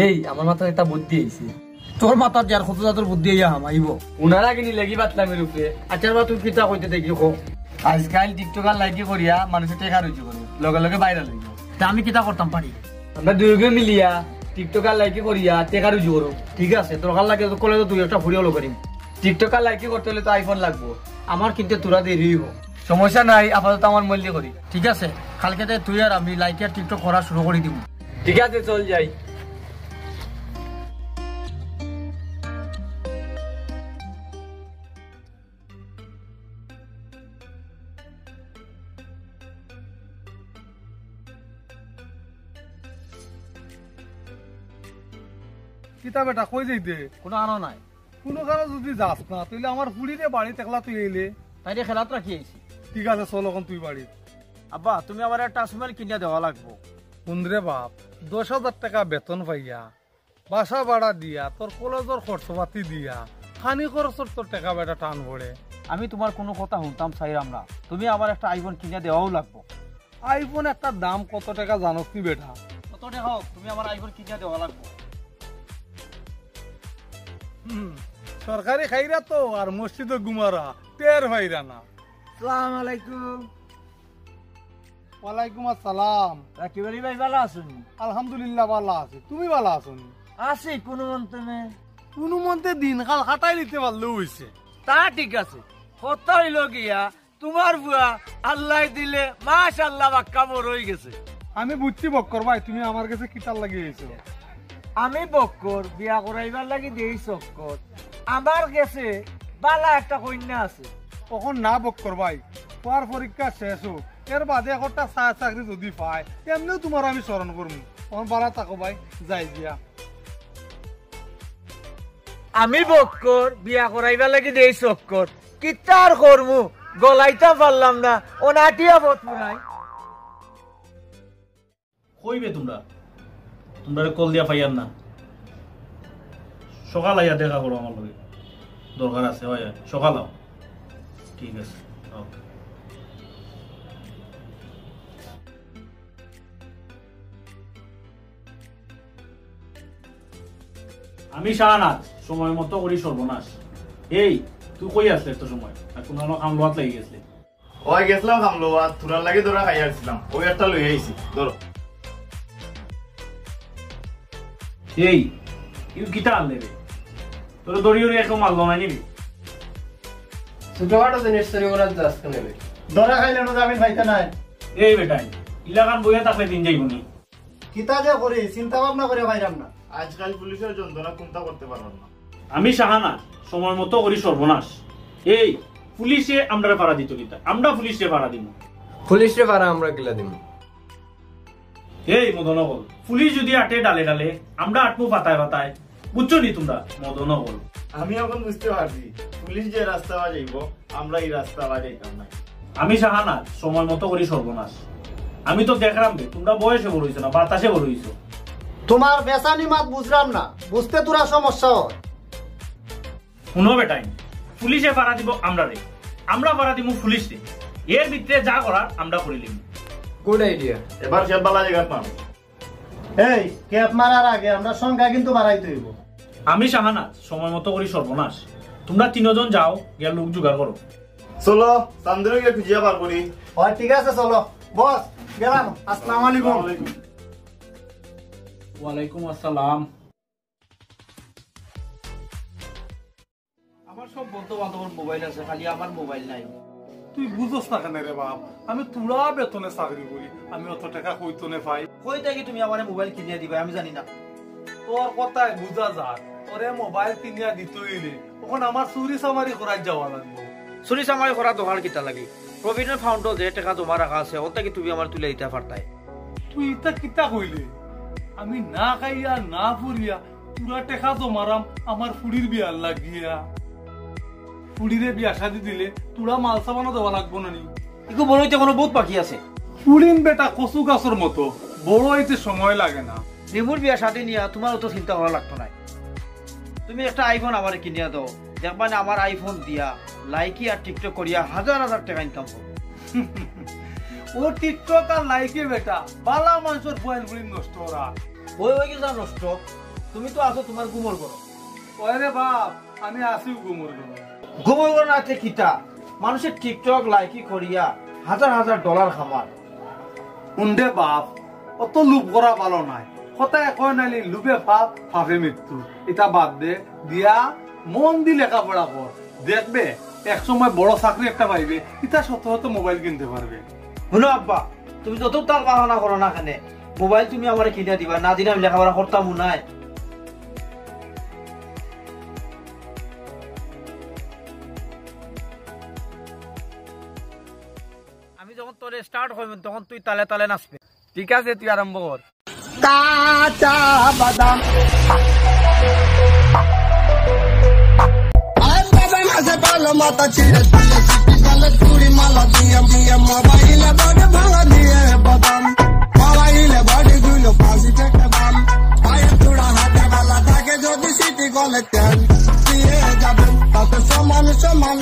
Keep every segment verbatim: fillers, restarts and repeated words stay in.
এই, আমার মাথাত একটা বুদ্ধি আইছে। তোর মাথাত আর কত জাতর বুদ্ধি আইয়া হামাইবো? উনারা কিনি লেগি বাতলামির উপরে। আচ্ছা বা, তুই কিতা কইতে দেখি কো। আজকাল TikTok আর লাইকি করিয়া মানুষে টেকা রুজি করে, লগে লগে ভাইরাল অইবো। তে আমি কিতা করতাম পারি? আমরা দুইওগে মিলিয়া TikTok আর লাইকি করিয়া টেকা রুজি করমু। ঠিক আছে, দরকার লাগে তো কলেজো দুই একটা ফুড়িও লগ করিম। TikTok আর লাইকি করতে অইলে তো iPhone লাগবো। আমার কিনতে থুড়া দেরি অইবো। সমস্যা নাই, আপাতত আমার মইল দি করি। ঠিক আছে, কালকে তে তুই আর আমি লাইকি আর TikTok করা শুরু করি দিমু। ঠিক আছে, চল যাই। কিতা বেটা, কই যাইতে? কুনু আনো নাই। কুনু কানো যুদি যাস না, তাইলে আমার ফুড়িরে বাড়িত একলা থুই আইলে। তাইরে খেলাত রাখি আইছি। ঠিক আছে, চল অখন তুই বাড়িত। আব্বা, তুমি আমারে একটা touch mobile কিনিয়া দেওয়া লাগবো। হুনরে বাপ, দশ হাজার টেকা বেতন পাইয়া, বাসা ভাড়া দিয়া, তোর কলেজর খরচপাতি দিয়া, খানি খরচর তোর টেকা বেটা টান পড়ে। আমি তুমার কুনু কথা হুনতাম চাইরাম না, তুমি আমার একটা iPhone কিনিয়া দেওয়াউ লাগবো। iPhone একটার দাম কত টেকা জানোস নি বেটা? কত টেকা অউক, তুমি আমার iPhone কিনিয়া দেওয়া লাগবো। হুম, সরকারি খাইরা তো আর মসজিদো ঘুমারা, টের পাইরা না। আসসালামু আলাইকুম। ওয়ালাইকুম আসসালাম। রাকিব আলী ভাই, ভালা আছইন নি? আলহামদুলিল্লাহ, ভালা আছি। তুমি ভালা আছো নি? আছি কুনুমন্তে। কুনুমন্তে দিনকাল কাটাই নিতে পারলেউ অইছে। তা ঠিক আছে। কথা অইলো গিয়া, তুমার ফুয়া আল্লায় দিলে মাশাআল্লাহ বাক্কা বড় অইগেছে। আমি বুঝছি বক্কর ভাই, তুমি আমার গেছে কিতার লাগি আইছো। আমি বক্কর বিয়া করাইবার লাগি দেই চক্কর। আমার গেছে ভালা একটা কইন্যা আছে। অখন না বক্কর ভাই, ফুয়ার পরীক্ষা শেষ অউক, এর বাদে একটা চা-, চাকরি যুদি পাই, এমনেউ তুমার আমি স্মরণ করমু। অখন ভালা থাকো ভাই, যাই গিয়া। আমি বক্কর বিয়া করাইবার লাগি দেই চক্কর, কিতা আর করমু, গলাইতাম পারলাম না, অনাটিয়া পথ ফুরাই। কই বে তুমরা? তুমরারে কল দিয়া পাইয়ার না। সকাল আইয়া দেখা করো আমার লগে। দরকার আছে, অয়, অয়। সকাল আও। ঠিক আছে। OK। আমি শাহনাজ, সময় মতো করি সর্বনাশ। এই, তুই কই আছলে এত সময়? আর কুনু কামলোয়াত লাগি গেছলে? অয় গেছলাম কামলোয়াত, থুড়ার লাগি ধরা খাইয়া আইছিলাম, অউ একটা লইয়া আইছি, ধরো। এই, ইউ কিতা আনলে রে? তোরে ধরি ধরি একো মারলো না নি বে? ছোটখাটো জিনিস চুরি করার যাস কেনে বে? ধরা খাইলে তো জামিন পাইতে নায়। এই বেটাইন, ইলাখান বইয়া থাকলে দিন যাইবো নি? কিতা যে করি, চিন্তা ভাবনা করি পাইরাম না। আজকাল পুলিশর যন্ত্রণা কুন্তা করতে পারলাম না। আমি শাহনাজ, সময় মতো করি সর্বনাশ। এই, পুলিশে আমরারে পারা দিতো কিতা? আমরা পুলিশরে পারা দিমু। পুলিশরে পারা আমরা কিলা দিমু? এই মদন অকল, পুলিশ যুদি আটে ডালে ডালে, আমরা আটমু পাতায় পাতায়। বুঝছো নি তুমরা? মদন অকল। আমি অখন বুঝতে পারছি, পুলিশ যে রাস্তা বায় যাইবো, আমরা ই রাস্তা বায় যাইতাম না। আমি শাহনাজ, সময় মতো করি সর্বনাশ। আমি তো দেখরাম বে, তুমরা বয়সে বড় অইছো না, বাতাসে বড় অইছো। তুমার বেসানি মাত বুঝরাম না, বুঝতে থুড়া সমস্যা অয়। হুনো বেটাইন, পুলিশে পারা দিবো আমরারে, আমরা পারা দিমু পুলিশরে। এর ভিতরে যা করার আমরা করিলিমু। Good idea। এবার সে বালা জাগাত মারো। এই, ক্যাপ মারার আগে আমরা সংখ্যা কিন্তু বাড়াইতে অইবো। আমি শাহনাজ, সময় মতো করি সর্বনাশ। তুমরা তিনজন যাও, গিয়া লোক জোগাড় করো। চলো, চান্দুরে গিয়া খুঁজিয়া বার করি। অয়, ঠিক আছে, চলো। বস, গেলাম। আসসালামু আলাইকুম। ওয়ালাইকুম আসসালাম। আমার সব বন্ধু বান্ধবর মোবাইল আছে, খালি আমার মোবাইল নাই। তুই বুঝস না কেনে রে বাপ? আমি থুড়া বেতনে চাকরি করি, আমি অত টেকা কই তনে পাই? কই থাকি তুমি আমারে মোবাইল কিনিয়া দিবায় আমি জানি না। তোর কথায় বুঝা যার, তোরে মোবাইল কিনিয়া দিতে অইলে অখন আমার চুরি চামারি করাত যাওয়া লাগবো। চুরি চামারি করার দরকার কিতা লাগি? প্রভিডেন্ট ফান্ডো যে টেকা জমা রাখা আছে, অতা কি তুমি আমারে তুলিয়া দিতায় পারতায়? তুই ইতা কিতা কইলে? আমি না খাইয়া না পড়িয়া থুড়া টেকা জমারাম আমার ফুড়ির বিয়ার লাগিয়া। ফুড়িরে বিয়া শাদি দিলে থুড়া মাল সামানও দেওয়া লাগবো না নি? ইগু বড় অইতে অখনো বউত বাকি আছে। ফুড়িন বেটা কচু গাছর মতো, বড় অইতে সময় লাগে না। রিমুর বিয়া শাদি নিয়া তুমার অত চিন্তা করা লাগতো নায়। তুমি একটা আইফোন আমারে কিনিয়া দেও, দেখবায় নে আমার আইফোন দিয়া লাইকি আর টিকটক করিয়া হাজার হাজার টেকা ইনকাম করমু। ও টিকটক আর লাইকি বেটা, বালা মানষর ফুয়াইন ফুড়িন নষ্ট করা। অই, অই গেছে নষ্ট। তুমি তো আছো তুমার ঘুমর ঘরো। ওরে বাপ, আমি আছি ঘুমর ঘরো। ঘুমর ঘরো না তে কিতা? মানষে TikTok লাইকি করিয়া হাজার হাজার ডলার কামার। হুনরে বাপ, অত লোভ করা ভালা নায়। কথায় কয় নানি, লোভে পাপ, পাপে মৃত্যু। ইতা বাদ দে, দিয়া মন দি লেখাপড়া কর। দেখবে, এক সময় বড় চাকরি একটা পাইবে, ইতা শত শত মোবাইল কিনতে পারবে। হুনো আব্বা, তুমি যত তাল বাহানা করো না কেনে, মোবাইল তুমি আমারে কিনিয়া দিবা, না দিলে আমি লেখাপড়া করতাম নায়। আমি যখন তোরে start কইমু, তখন তুই তালে তালে নাচবে। ঠিক আছে, তুই আরম্ভ কর। কাঁচা বাদাম। আরে বাবা, মাঝে ভালো মাথা ছিঁড়ে দিলে, সিটি গলে চুড়ি মালা দিয়ে, দিয়ে মোবাইলে বডি ভাঙা দিয়ে বাদাম। মোবাইলে বডি গুলো ফাঁসি পেটে বাম। পায়ে চূড়া হাতে বালা থাকে যদি সিটি গলে তেল। দিয়ে যাবে তাতে সমান সমান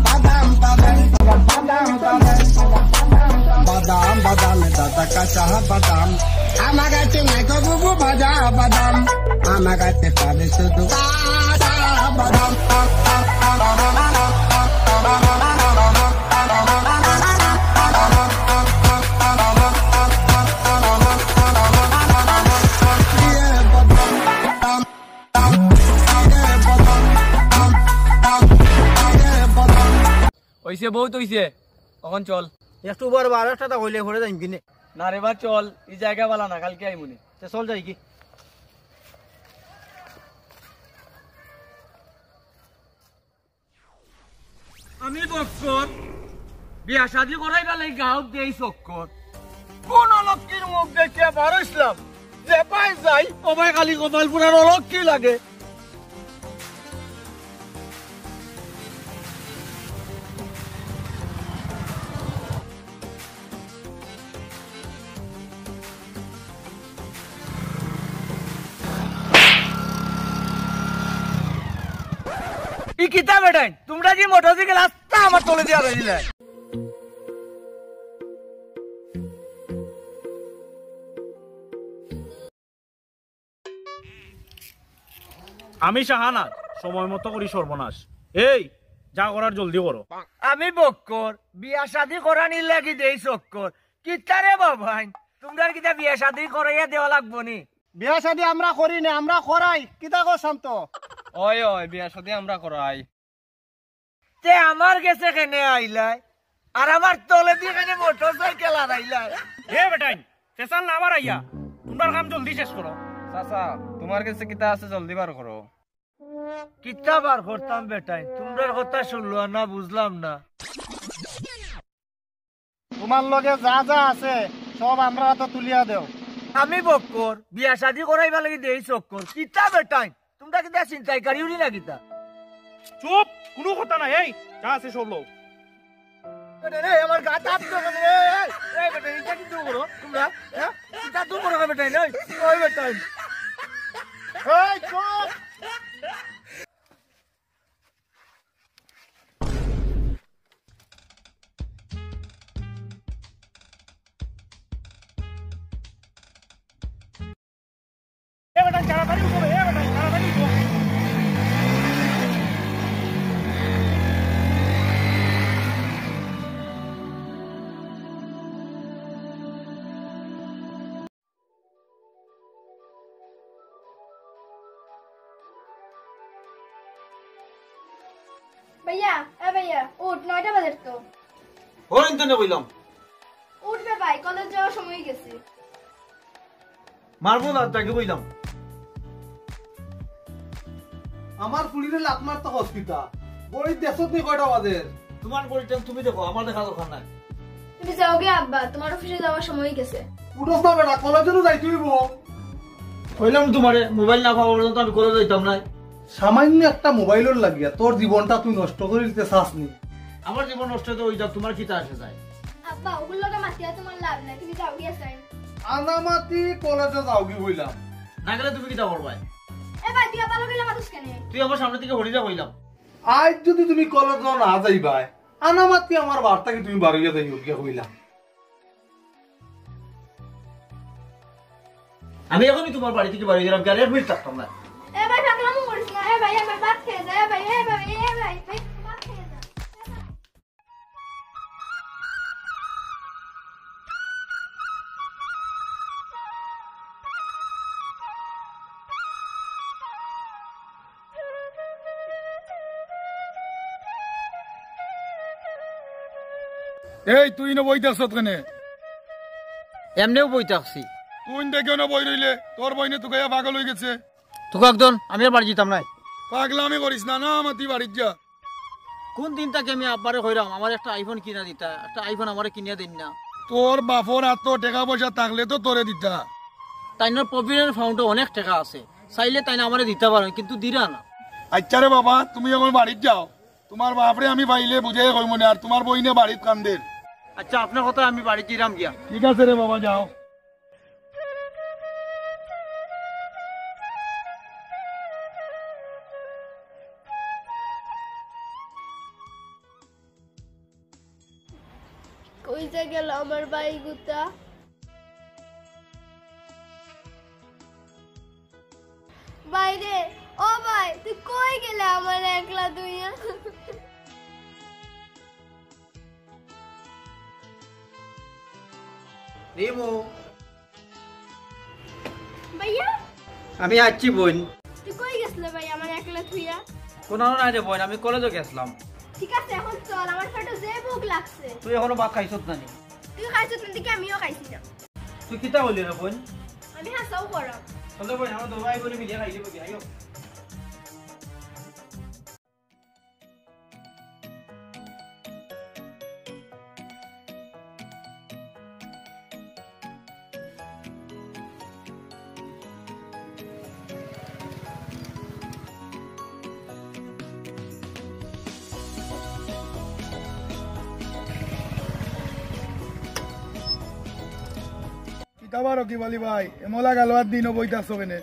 বাদাম পাবেন, বাদাম পাবেন। বাদাম, বাদাম, দাদা কাঁচা বাদাম। আমার গাছে নাই গো বুবু ভাজা বাদাম। আমার গাছে পাবে শুধু কাঁচা বাদাম। অইছে, বউত অইছে, অখন চল। একটু বার বার একটা তা কইলে পরে যাইম কিনে। না রে বা, চল, ই জাগা বালা না, কালকে আইমুনে। তে চল যাই কি? আমি বক্কর, বিয়া শাদি করাইবার লাগি গাউত দেই চক্কর। কোন অলক্ষীর মুখ দেখিয়া বার অইছলাম, যে পাই যাই, ও ভাই খালি কপাল পুরার অলক্ষী লাগে। ই কিতা বেটাইন? তুমরা যে মোটরসাইকেল আস্তা আমার তলে দিয়া দিলে। আমি শাহানা, সময় মতো করি সর্বনাশ। এই, যা করার জলদি করো। আমি বক্কর, বিয়া শাদি করানির লাগি দেই চক্কর। কিতা রে বাবাইন, তুমরার কিতা বিয়া শাদি করাইয়া দেওয়া লাগবো নি? বিয়া শাদি আমরা করি না, আমরা করাই। কিতা কস শান্ত? ওই, ওই, বিয়া শাদি আমরা করাই। তে আমার গেছে কেনে আইলায়, আর আমার তলেদি কেনে মোটরসাইকেল আনাইলায়? এ বেটাইন, ফেসাল না বাড়াইয়া, তুমরার কাম জলদি শেষ করো। চাচা, তুমার গেছে কিতা আছে জলদি বার করো। কিতা বার করতাম বেটাইন, তুমরার কথা শুনলো না, বুঝলাম না। তুমার লগে যা যা আছে, সব আমরার আতো তুলিয়া দেও। আমি বক্কর, বিয়া শাদি করাইবার লাগি দেই চক্কর। কিতা বেটাইন, তুমরা কিতা ছিনতাইকারী উনি না কিতা? চুপ, কুনু কথা নাই। এই, যা আছে সব লও। বেটাইন, এই, আমার গাত আত দিও না, এই, এই, এই, বেটাইন, ইটা কিতা করো তুমরা? হ্যাঁ? ইটা তো করো না, বেটাইন, এই, ওই বেটাইন। এই, চুপ। এ বেটা, তাড়াতাড়ি উঠো, এ বেটা, তাড়াতাড়ি উঠো। ভাইয়া, এ ভাইয়া, উঠ, নয়টা বাজের তো। হরিণ তো নে কইলাম। উঠ বে ভাই, কলেজ যাওয়ার সময় গেছে। মারবো না, তাকে কইলাম। আমার ফুলিরে লাত মারতে হস কিতা? ঘড়িত দেখছত নি কয়টা বাজের? তুমার ঘড়ির টাইম তুমি দেখো, আমার দেখা দরকার নাই। তুমি যাওগি আব্বা, তুমার অফিসে যাওয়ার সময় গেছে। উঠোস না বেটা, কলেজেরও যাইতে অইবো। কইলাম তুমারে, মোবাইল না পাওয়া পর্যন্ত আমি কলেজে যাইতাম নায়। সামান্য একটা মোবাইলর লাগিয়া তোর জীবনটা তুই নষ্ট করি দিতে চাস নি? আমার জীবন নষ্ট তো অই যাক, তুমার কিতা আসে যায়? আব্বা, ওগুর লগে মাতিয়া তুমার লাভ নাই, তুমি যাওগি আছাইন। আনামাতি কলেজে যাওগি কইলাম। না গেলে তুমি কিতা করবায়? এ ভাই, তুই আবার লগে মাতুস কেনে? তুই আমার সামনে থাকি হরি যা কইলাম। আইজ যদি তুমি কলেজে না যাইবায়, আনামাতি আমার বাড়ি থাকি তুমি বারইয়া যাইও গিয়া কইলাম। আমি এখনই তোমার বাড়ি থাকি বারই যাইরাম, আর এক মিনিট থাকতাম না। এ ভাই, পাগলামো করিস না। এ ভাই, এ ভাই, ভাত খাইয়া যা। এ ভাই, এ ভাই, এ ভাই, ভাই, ভাত খাইয়া যা। এই, তুই ইনো বই থাকছত কেনে? এমনেউ বই থাকছি। তুই দেখি ইনো বই রইলে, তোর বইনে তুকাইয়া পাগল অইগেছে। তুকাক দন, আমি আর বাড়ি যাইতাম নায়। পাগলামি করিস না, না মাতি বাড়িত যা। কুন দিন থাকি আমি আব্বারে কইরাম, আমারে একটা iPhone কিনিয়া দিতা, একটা iPhone আমারে কিনিয়া দেইন না। তোর বাপর আতো টেকা পয়সা থাকলে তো তোরে দিতা। তাইনর Provident Fund-ও অনেক টেকা আছে, চাইলে তাইন আমারে দিতা পারইন, কিন্তু দিরা না। আইচ্ছা রে বাবা, তুমি অখন বাড়িত যাও, তুমার বাপরে আমি পাইলে বুঝাইয়া কইমুনে, আর তুমার বইনে বাড়িত কান্দের। আইচ্ছা, আপনার কথায় আমি বাড়িত যাইরাম গিয়া। ঠিক আছে রে বাবা, যাও। কই যে গেল আমার ভাইগুতা? ভাইরে, ও ভাই, তুই কই গেলে আমারে একলা থুইয়া? রিমু। ভাইয়া? আমি আইচ্ছি বইন। তুই কই গেছলে ভাই আমারে একলা থুইয়া? কুনানো নাই রে বইন, আমি কলেজো গেছলাম। ঠিক আছে, অখন চল, আমার পেটো যে ভুক লাগছে। তুই অখনো ভাত খাইছত না নি? তুই খাইছত না দেখি আমিও খাইছি না। তুই কিতা কইলি রে বইন? আমি হাছাউ কইরাম। চল বইন, আমরা দুইও বইনে মিলিয়া খাইলিমু গি, আইও। কিতা বা রকিব আলী ভাই, এমলা গালওয়ার দিনো বই থাকছো কেনে?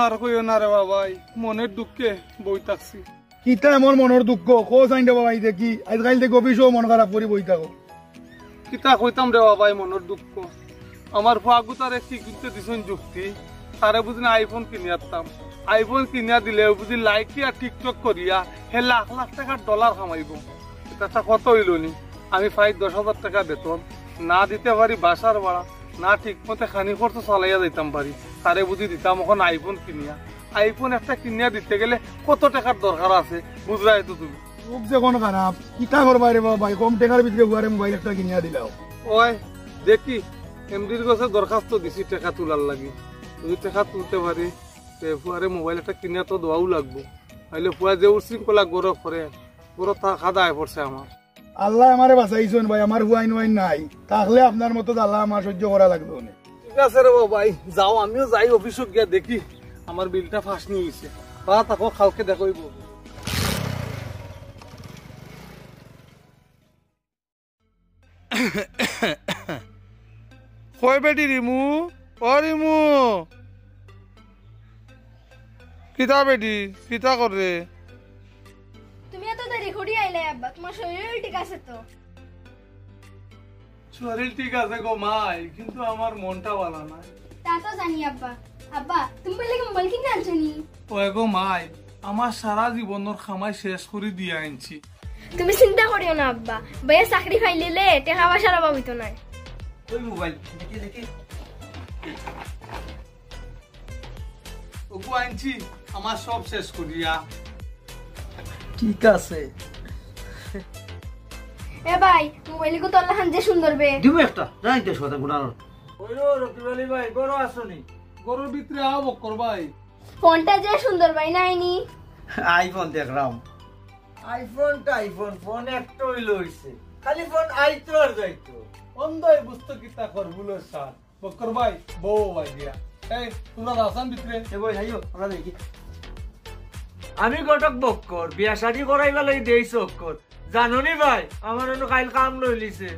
আর কইও না রে বা ভাই, মনর দুঃখে বই থাকছি। কিতা এমন মনর দুঃখ? কও চাইন রে বা ভাই দেখি, আইজকাইল থাকি অফিসো মন খারাপ করি বই থাকো। কিতা কইতাম রে বা ভাই মনর দুঃখ? আমার ফুয়াগুতারে কি কিনতে দিছইন যুক্তি, তারে বুঝি না iPhone কিনিয়া দিতাম। iPhone কিনিয়া দিলে বুঝি লাইকি আর TikTok করিয়া হে লাখ লাখ টেকার ডলার কামাইবো। ইটা কত অইলো নি? আমি পাই দশ হাজার টেকা বেতন, না দিতে পারি বাসার ভাড়া, না ঠিক মতে খানি খরচ চালাইয়া যাইতাম পারি, তারে বুঝি দিতাম অখন iPhone কিনিয়া। iPhone একটা কিনিয়া দিতে গেলে কত টেকার দরকার আছে, বুঝরায় তো তুমি। চউখ যেখন খারাপ, কিতা করবায় রে বা ভাই, কম টেকার ভিতরে ফুয়ারে মোবাইল একটা কিনিয়া দিলাও। ওই দেখি, এমডির গেছে দরখাস্ত দিছি টেকা তুলার লাগি, যদি টেকা তুলতে পারি, তে ফুয়ারে মোবাইল একটা কিনিয়া তো দেওয়াউ লাগবো, নাইলে ফুয়া যে উশৃঙ্খলা গরো করে, গরো তা খাদায় পড়ছে আমার। আল্লায় আমারে বাচাইছইন ভাই, আমার ফুয়াইন উয়াইন নাই। থাকলে আপনার মতো জ্বালা আমার সইজ্য করা লাগতো অনে। ঠিক আছে রে বা ভাই, যাও, আমিও যাই অফিসো গিয়া দেখি আমার বিলটা পাস নি অইছে। বা থাকো, কালকে দেখা অইবো। কই বেটি রিমু? ও রিমু! কিতা বেটি, কিতা কররে? তুমি এত দেরি করি আইলে আব্বা, তুমার শরীর ঠিক আছে তো? শরীর ঠিক আছে গো মাই, কিন্তু আমার মনটা ভালা নায়। তা তো জানি আব্বা। আব্বা, তুমি বুলে কি মোবাইল কিনা আনছো নি? ওই গো মাই, আমার সারা জীবনর কামাই শেষ করি দিয়া আনছি। তুমি চিন্তা করিও না আব্বা, ভাইয়ে চাকরি পাইলিলে টেকা পয়সার অভাব অইতো নায়। ওই মোবাইল, দেখি, দেখি। ওগু আনছি, আমার সব শেষ করিয়া। ঠিক আছে। এ ভাই, মোবাইল গু তোর লাখান যে সুন্দর বে। দিমু একটা, জানি তো কথা গুনার। ওই রো, রকিব আলী ভাই, ঘরো আছো নি? ঘরর ভিতরে আও বক্কর ভাই। ফোনটা যে সুন্দর ভাই, নাইনি? iPhone দেখরাম। iPhone টাইফোন, ফোন একটা অইলে অইছে। খালি ফোন আইতো আর যাইতো। অন্ধই বুঝতো কিতা কর, ভুলের সাথ। বক্কর ভাই, বও ভাই দিয়া। এই, তুমরা আছইন ভিতরে? এ বই, আইও, আমরা দেখি। আমি ঘটক বক্কর, বিয়া শাদি করাইবার লাগি দেই চক্কর। জানো নি ভাই, আমার অনো কাইল কাম লইলিছে।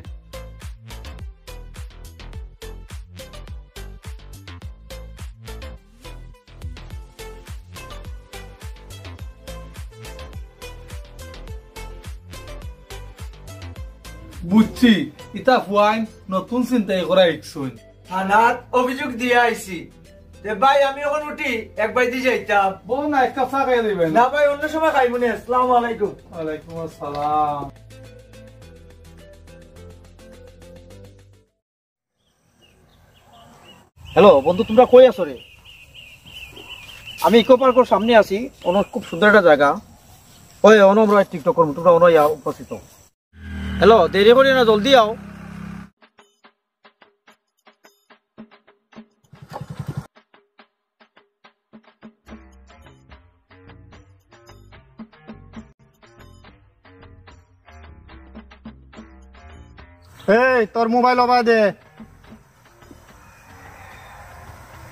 বুঝছি, ইতা ফুয়াইন নতুন চিন্তাই করা শিখছইন। থানাত অভিযোগ দিয়া আইছি, এ ভাই, আমি অখন উঠি, এক বায়দি যাইতাম। বউ না, এক কাপ চা খাইয়া দিবেন। না ভাই, অন্য সময় খাইমুনে। আসসালামু আলাইকুম। ওয়ালাইকুম আসসালাম। হ্যালো বন্ধু, তুমরা কই আছো রে? আমি ইকো পার্কর সামনে আছি, অনো খুব সুন্দর একটা জাগা। ওই, অনো আমরা TikTok করমু, তুমরা অনো আইয়া উপস্থিত হও। হ্যালো, দেরি করিও না, জলদি আও। এই, তোর মোবাইল ওবায় দে।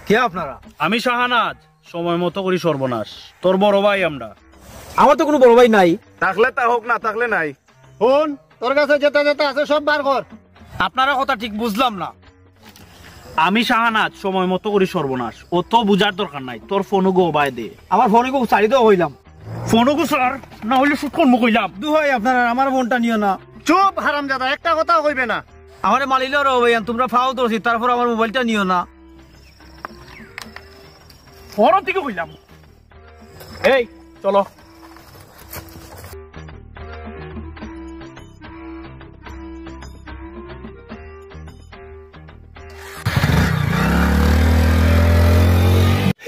কে আপনারা? আমি শাহানাজ, সময় মতো করি সর্বনাশ। তোর বড় ভাই আমরা। আমার তো কোনো বড় ভাই নাই। থাকলে তা হোক, না থাকলে নাই। হুন, তোর কাছে যেটা যেটা আছে সব বার কর। আপনারা কথা ঠিক বুঝলাম না। আমি শাহানাজ, সময় মতো করি সর্বনাশ। অত বুঝার দরকার নাই। তোর ফোনগু ওবায় দে। আমার ফোনগু ছাড়ি দেও কইলাম। ফোনগু ছাড়, না হইলে শুট করমু কইলাম। দু হয় আপনারা, আমার ফোনটা নিও না। চুপ হারামজাদা, একটা কথাও কইবে না। আমারে মালিলেও রে ভাইয়ান, তুমরা ফাও ধরছি, তারপর আমার মোবাইলটা নিও না। ফোন থেকে কইলাম। এই, চলো।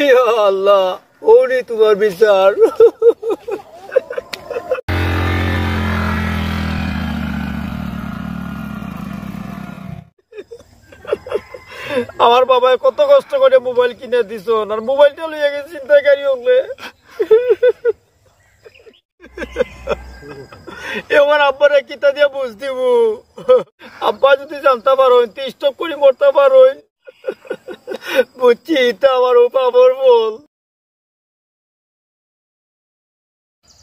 ইয়া আল্লাহ, ওরে তোমার বিচার। আমার বাবায় কত কষ্ট করি মোবাইল কিনা দিছইন, আর মোবাইলটা লইয়া গেছে ছিনতাইকারী অকলে। অখন আব্বারে কিতা দিয়া বুঝ দিমু? আব্বা যদি জানতা পারইন, তে স্ট্রোক করি মরতা পারইন। বুঝছি, ইতা আমার অউ পাপর ফল।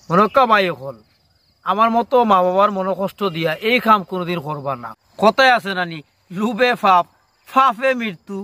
মনক্কা ভাই অকল, আমার মতো মা বাবার মনো কষ্ট দিয়া এই কাম কোনোদিন করবা না। কথায় আছে নানি, লোভে পাপ, পাপে মৃত্যু।